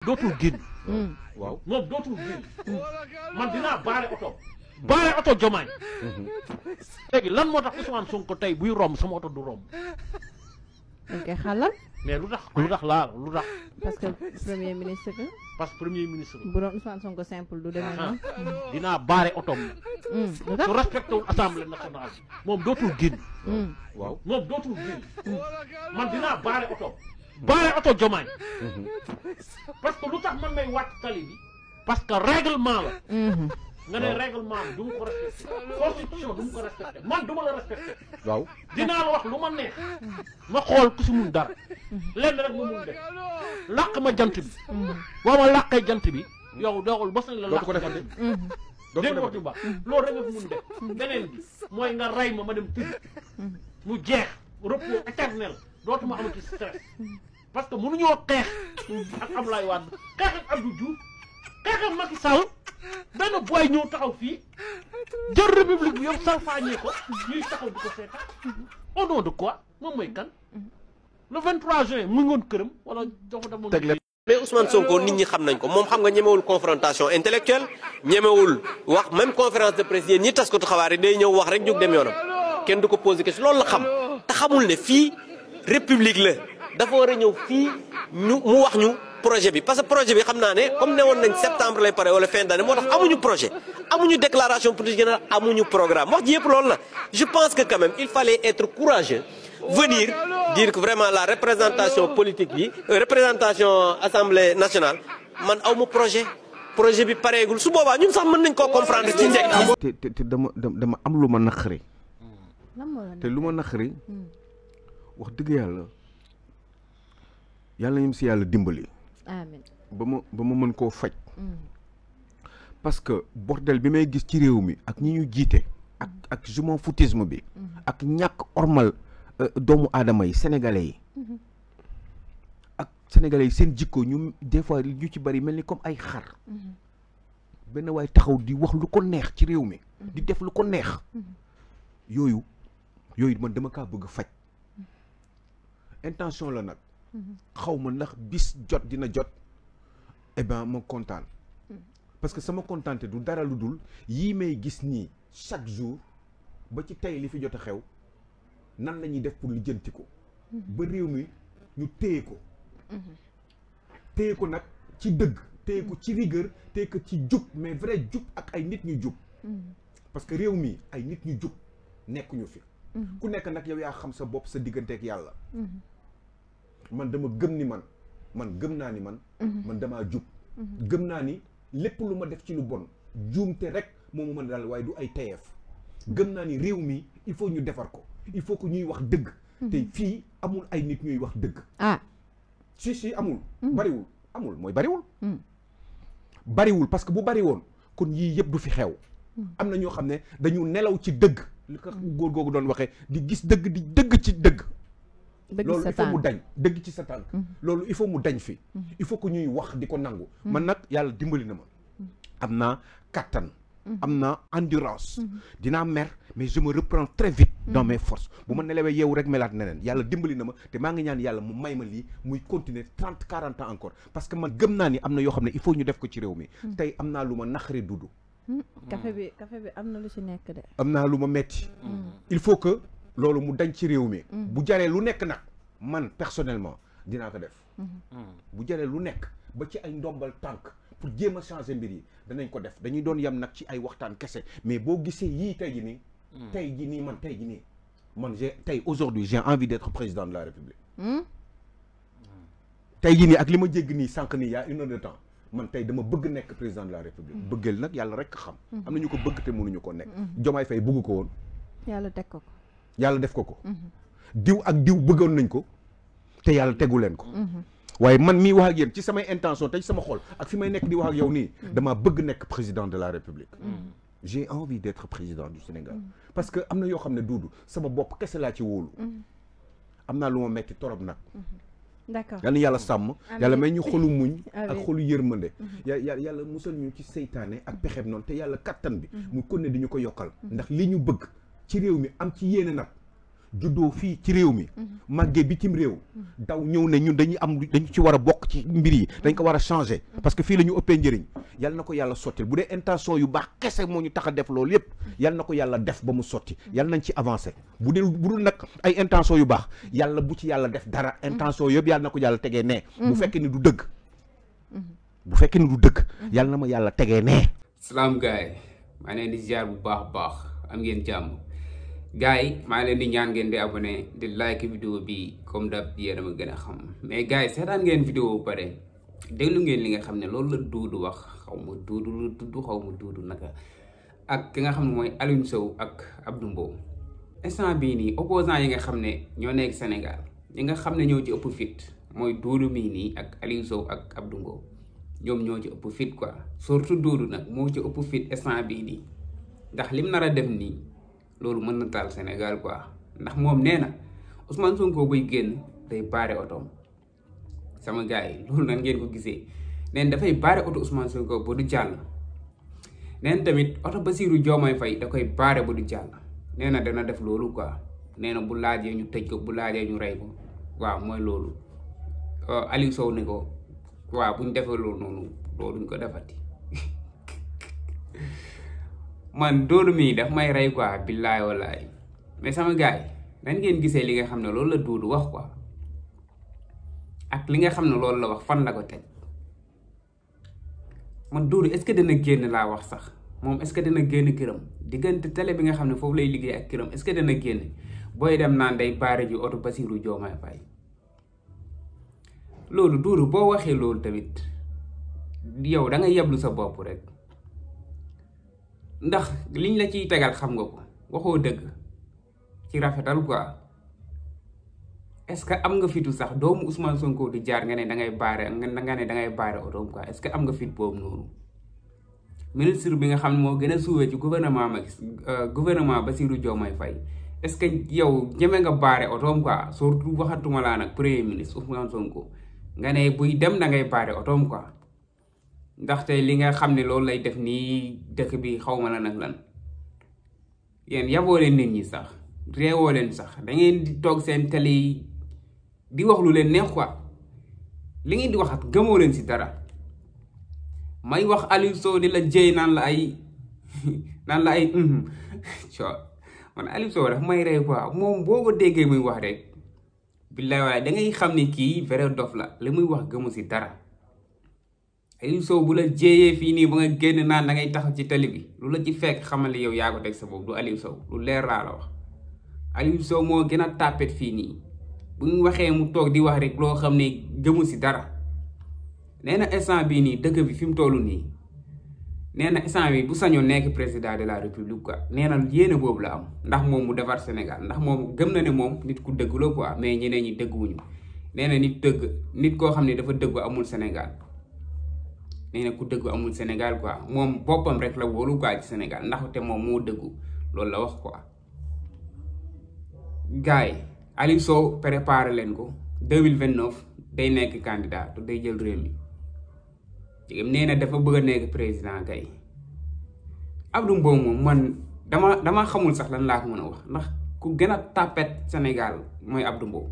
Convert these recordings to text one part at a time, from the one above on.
dootul génn. waaw moom dootul génn. man dinaa baare oto. baare oto Diomaye. léegi lan moo tax Ousmane Sonko tey buy romb sama oto du romb. dañ koy xalal. mais lu tax lu tax parce que premier ministre la. parce que premier ministre la. bu doon Ousmane Sonko simple du demee noonu. dinaa baare otom. lu tax su respecté wul assemblée nationale bi. moom dootul génn. waaw moom dootul génn. man dinaa baare otom. baare oto Diomaye. parce que lu tax man may wàcc tali bi. parce que règlement la. nga ne règlement bi du ma ko respecté. constitution du ma ko respecté man du ma la respecté. waaw dinaa la wax lu ma neex. ma xool ku si mun dara. lenn rek ma mun def. làq ma jant bi. boo ma làqee jant bi. yow doxul bos nañ la làq dootu ko defati. dégg nga wax bu baax loolu rek nga fi mun def. beneen bi mooy nga rey ma dem tëdd. mu jeex repos éternel dootuma amati stress. parce que mënuñoo xeex ak Abdoulaye Wade xeex ak Abdou Diouf xeex ak Macky Sall benn boy ñëw taxaw fii jël république bi yëpp salfaañee ko ñuy taxaw di ko seetaan au nom de quoi moom mooy kan le 23 juin mu ngoon këram wala dafa dem moom. mais Ousmane Sonko nit ñi xam nañ ko moom xam nga ñemewul confrontation intellectuelle ñemewul wax même conférence de presse yéen ñi tas ko xabaar yi day ñëw wax rek jóg dem yoonam kenn du ko posé question loolu la xam te xamul ne fii république la. dafa war a ñëw fii mu wax ñu projet bi parce que projet bi xam naa ne comme ne woon nañ septembre lay pare wala fin d'année moo tax amuñu projet amuñu déclaration politique générale amuñu programme wax ji yëpp loolu la je pense que quand même il fallait être courageux venir dire que vraiment la représentation politique bi représentation assemblée nationale man awma projet bi pareegul su boobaa ñun sax mën nañ koo comprendre ci njëkk te dama am lu ma naqari te lu ma naqari wax dëgg yàlla ñu si yàlla dimbali. amiin ba ma mën koo faj. parce que bordel bi may gis ci réew mi ak ñi ñu jiite. ak je m'en foutisme bi. ak ñàkk ormal doomu aadama yi sénégalais yi. ak sénégalais yi seen jikko ñu des fois ñu ci bari mel ni comme ay xar. benn waay taxaw di wax lu ko neex ci réew mi. di def lu ko neex. yooyu man dama kaa bëgg faj. intention la nag. xaw ma ndax bis jot dina jot eh ben ma kontaan parce que sama kontaante du dara lu dul yii may gis nii chaque jour ba ci tey li fi jot a xew nan la ñuy def pour lijjanti ko ba réew mi ñu téye ko nag ci dëgg téye ko ci rigueur téye ko ci jub mais vrai jub ak ay nit ñu jub parce que réew mi ay nit ñu jub nekkuñu fi ku nekk nag yow yaa xam sa bopp sa digganteek yàlla man dama gëm ni man gëm naa ni man damaa jub gëm naa ni lépp lu ma def ci lu bon juumte rek moomu mën daal waaye du ay tayeef gëm naa ni réew mi il faut ñu defar ko il faut que ñuy wax dëgg te fii amul ay nit ñuy wax dëgg si amul bariwul amul mooy bariwul parce que bu bari woon kon yii yëpp du fi xew am na ñoo xam ne dañu nelaw ci dëgg li ko góor googu doon waxee di gis dëgg di dëgg ci dëgg loolu il faut mu dañ dëgg ci sa tànk loolu il faut mu dañ fi il faut que ñuy wax di ko nangu man nag yàlla dimbali na ma am naa kattan am naa endurance dinaa mer mais je me reprends très vite dans mes forces bu ma nelawee yeewu rek melaat neneen yàlla dimbali na ma te maa ngi ñaan yàlla mu may ma lii muy continuer 30-40 ans encore parce que man gëm naa ni am na yoo xam ne il faut ñu def ko ci réew mi tey am naa lu ma naqari dudu café bi am na lu ci nekk de am naa lu ma metti il faut que loolu mu dañ ci réew mi bu jaree lu nekk nag man personnellement dinaa ko def bu jaree lu nekk ba ci ay ndombal tànk pour jéem a changer mbir yi danañ ko def dañuy doon yam nag ci ay waxtaan kese mais boo gisee yii tey ji nii man tey aujourd'hui j'ai envie d'être président de la République tey ji nii ak li ma jégg nii sànq nii y a 1 heure de temps man tey dama bëgg nekk président de la République bëggeel nag yàlla rek xam am na ñu ko bëgg te mënuñu ko nekk Diomaye Faye bëgg ko woon yàlla teg ko yàlla def ko diw ak diw bëggoon nañ ko te yàlla tegu leen ko waaye man mii wax ak yéen ci samay intention te ci sama xol ak fi may nekk di wax ak yow nii dama bëgg nekk président de la République j'ai envie d'être président du Sénégal parce que am na yoo xam ne duudu sama bopp kese laa ci wóolu am naa lu ma metti torop nag d'accord yal na yàlla sàmm yàlla may ñu xolu muñ ak xolu yërmande yàlla musal ñu ci seytaane ak pexeem noonu te yàlla kattan bi mu kon ne di ñu ko yokkal ndax li ñu bëgg ci réew mi am ci yéene nag juddoo fii ci réew mi màggee bitim réew daw ñëw ne ñun dañu ci war a bokk ci mbir yi dañ ko war a changer parce que fii la ñu ëppee njëriñ yal na ko yàlla sottil bu dee intention yu baax kese moo ñu tax a def loolu yépp yal na ko yàlla def ba mu sotti yal nañ ci avancer bu dul nag ay intention yu baax yàlla bu ci yàlla def dara intention yëpp yal na ko yàlla tegee nee bu fekkee ni du dëgg yal na ma yàlla tegee nee. salaam gaay maa leen di ziar bu baax am ngeen jàmm gars yi maa leen di ñaan ngeen di abonné di like vidéo bi comme dab yéen a ma gën a xam mais gars yi seetaan ngeen vidéo bu pare déglu ngeen li nga xam ne loolu la Doudou wax xaw ma Doudou lu tudd xaw ma Doudou naka ak ki nga xam ne mooy Aliou Sow ak Abdou Mbow instant bii nii opposant yi nga xam ne ñoo nekk Sénégal ñi nga xam ne ñoo ci ëpp fit mooy Doudou mii nii ak Aliou Sow ak Abdou Mbow ñoom ñoo ci ëpp fit quoi surtout Doudou nag moo ci ëpp fit instant bii nii ndax lim nar a def nii loolu mën na taal Sénégal quoi ndax moom nee na Ousmane Sonko buy génn day baare otoom sama gars yi loolu nan ngeen ko gisee neen dafay baare oto Ousmane Sonko ba du jàll neen tamit oto Bassirou Diomaye Faye da koy baare ba du jàll nee na dana def loolu quoi nee na bu laajee ñu tëj ko bu laajee ñu rey ko waaw mooy loolu Aliou Sow ne ko waaw buñ defee loolu noonu loolu duñ ko defati man Doudou mii daf may rey quoi billaay wallaay mais sama gars yi nan ngeen gisee li nga xam ne loolu la Doudou wax quoi ak li nga xam ne loolu la wax fan la ko teg man Doudou est-ce que dina génn laa wax sax moom est-ce que dina génn këram diggante télé bi nga xam ne foofu lay liggéey ak këram est-ce que dina génn booy dem naan day baare ji oto Bassirou Diomaye Faye loolu Doudou boo waxee loolu tamit yow da nga yeblu sa bopp rek ndax liñ la ciy tegal xam nga ko waxoo dëgg ci rafetal quoi est-ce que am nga fitu sax doomu Ousmane Sonko di jaar nga ne da ngay baare otoom quoi est-ce que am nga fit boobu noonu ministre bi nga xam ne moo gën a suufee ci gouvernement Bassirou Diomaye Faye est-ce que yow ñeme nga baare otoom quoi surtout waxatuma laa nag premier ministre Ousmane Sonko nga ne buy dem da ngay baare otoom quoi ndaxte li nga xam ne loolu lay def nii dëkk bi xaw ma la nag lan yéen yaboo leen nit ñi sax réewoo leen sax da ngeen di toog seen télé yi di wax lu leen neex quoi li ngeen di waxat gëmoo leen si dara may wax Aliou Sow di la jëy naan la ay man Aliou Sow daf may rey quoi moom boo ko déggee muy wax rek billaay waaye da ngay xam ni kii vrai dof la li muy wax gëmu si dara Aliou Sow bu la jéeyee fii nii ba nga génn naan da ngay taxaw ci télé bi lu la ci fekk xamal yow yaa ko teg sa bopp du Aliou Sow lu leer laa la wax Aliou Sow moo gën a tàppet fii nii bu ñu waxee mu toog di wax rek loo xam ne gëmu si dara nee na instant bii nii dëkk bi fi mu toll nii nee na instant bi bu sañoon nekk président de la république quoi nee na yéene boobu la am ndax moom mu defar Sénégal ndax moom gëm na ne moom nit ku dëgg la quoi mais ñeneen ñi dëgguwuñu nee na nit koo xam ne dafa dëggu amul Sénégal nee na ku dëggu amul Sénégal quoi moom boppam rek la wóolu quoi ci Sénégal ndaxte moom moo dëggu loolu la wax quoi gars yi Aliou Sow préparé leen ko 2029 day nekk candidat te day jël réew mi nee na dafa bëgg a nekk président kay Abdou Mbow moom man dama xamul sax lan laa ko mën a wax ndax ku gën a tàppet Sénégal mooy Abdou Mbow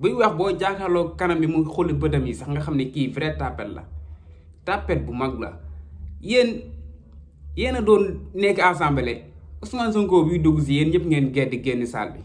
buy wax boo jàkkaarloo kanam bi mu xulli bëtam yi sax nga xam ne kii vrai tàppet la tàppet bu mag la yéen a doon nekk assemblée Ousmane Sonko biy dugg si yéen ñëpp ngeen geddi génn salle bi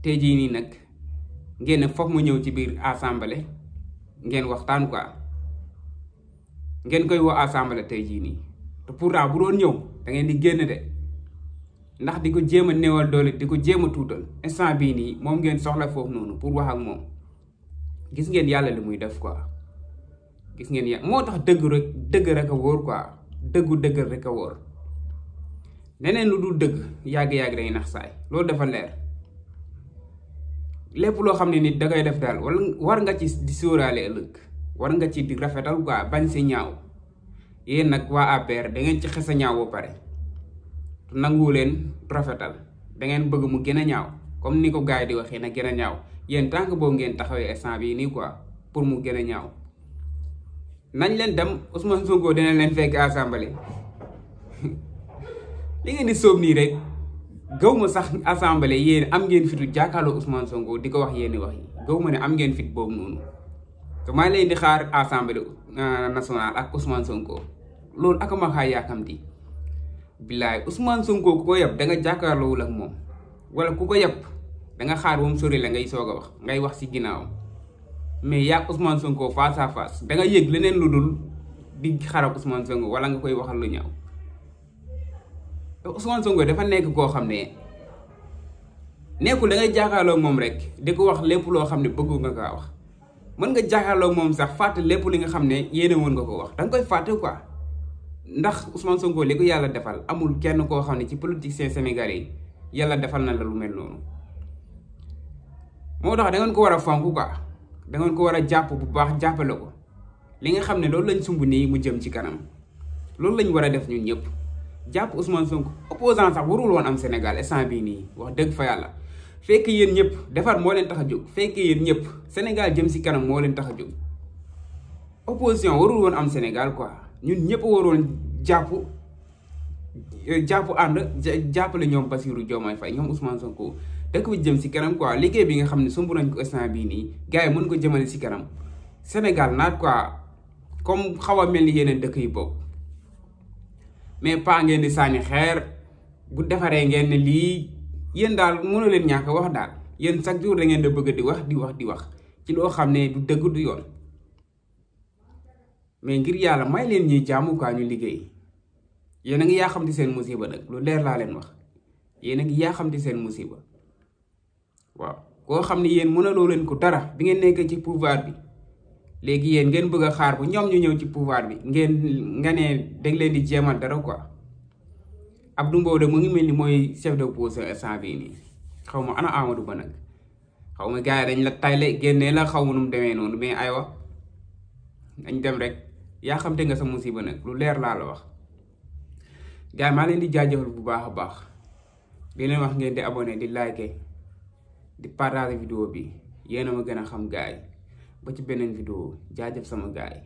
tey jii nii nag ngeen foofu mu ñëw ci biir assemblée ngeen waxtaan quoi ngeen koy woo assemblée tey jii nii te pourtant bu doon ñëw da ngeen di génn de ndax di ko jéem a néewal doole di ko jéem a tuutal instant bii nii moom ngeen soxla foofu noonu pour wax ak moom gis ngeen yàlla li muy def quoi gis ngeen yàlla moo tax dëgg rek a wóor quoi dëgg rek a wóor neneen lu dul dëgg yàgg-yàgg day nax saay loolu dafa leer lépp loo xam ne nit da koy def daal wala war nga ci di sóoraale ëllëg war nga ci di rafetal quoi bañ si ñaaw yéen nag waa APR da ngeen ci xes a ñaaw ba pare nangu leen rafetal da ngeen bëgg mu gën a ñaaw comme ni ko gars yi di waxee na gën a ñaaw yéen tant que boobu ngeen taxawee instant bii nii quoi pour mu gën a ñaaw nañ leen dem Ousmane Sonko dina leen fekk assemblée li ngeen di sóob nii rek gaw ma sax assemblée yéen am ngeen fitu jàkkaarloo Ousmane Sonko di ko wax yéen wax yi gaw ma ne am ngeen fit boobu noonu te maa leen di xaar assemblée nationale ak Ousmane Sonko loolu ak ma xaar yaakamti billaay Ousmane Sonko ku ko yab da nga jàkkaarloowul ak moom wala ku ko yab da nga xaar moom sori la ngay soog a wax ngay wax si ginnaaw mais yaa Ousmane Sonko face à face da nga yëg leneen lu dul di xarab Ousmane Sonko wala nga koy waxal lu ñaaw Ousmane Sonko dafa nekk koo xam ne nekkul da ngay jàkkaarloo moom rek di ko wax lépp loo xam ne bëggu nga kaa wax mën nga jàkkaarloo moom sax fàtte lépp li nga xam ne yéene woon nga ko wax da nga koy fàtte quoi ndax Ousmane Sonko li ko yàlla defal amul kenn koo xam ne ci politicien sénégalais yi yàlla defal na la lu mel noonu moo tax da ngeen ko war a fonk quoi da ngeen ko war a jàpp bu baax jàppale ko li nga xam ne loolu lañ sumb nii mu jëm ci kanam loolu lañ war a def ñun ñëpp jàpp Ousmane Sonko opposant sax warul woon am Sénégal instant bii nii wax dëgg fa yàlla fekk yéen ñëpp defar moo leen tax a jóg fekk yéen ñëpp Sénégal jëm si kanam moo leen tax a jóg opposition warul woon am Sénégal quoi ñun ñëpp waroon jàpp ànd jàppale ñoom Bassirou Diomaye Faye ñoom Ousmane Sonko dëkk bi jëm si kanam quoi liggéey bi nga xam ne sumb nañ ko instant bii nii gars yi mën ko jëmale si kanam Sénégal naat quoi comme xaw a mel ni yeneen dëkk yi bokk mais pas ngeen di sànni xeer bu defaree ngeen ne lii yéen daal mënu leen ñàkk wax daal yéen chaque jour da ngeen da bëgg di wax ci loo xam ne du dëgg du yoon mais ngir yàlla may leen ñuy jaamu quoi ñu liggéey yéen a ngi yaa xam ti seen musiba nag lu leer laa leen wax yéen a ngi yaa xam ti seen musiba waaw koo xam ne yéen mënaloo leen ko dara bi ngeen nekk ci pouvoir bi léegi yéen ngeen bëgg a xaar bu ñoom ñu ñëw ci pouvoir bi nga ne danga leen di jéemal dara quoi Abdou Mbow de mu ngi mel ni mooy chef de opposition instant bii nii xaw ma ana Amadou Ba nag xaw ma gars yi dañ la tayle génnee la xaw ma nu mu demee noonu mais aywa dañ dem rek yaa xam te nga sa musiba nag lu leer laa la wax gars yi maa leen di jaajëfal bu baax a baax di leen wax ngeen di abonné di like di partager vidéo bi yéen a ma gën a xam gars yi ba ci beneen vidéo jaajëf sama gars yi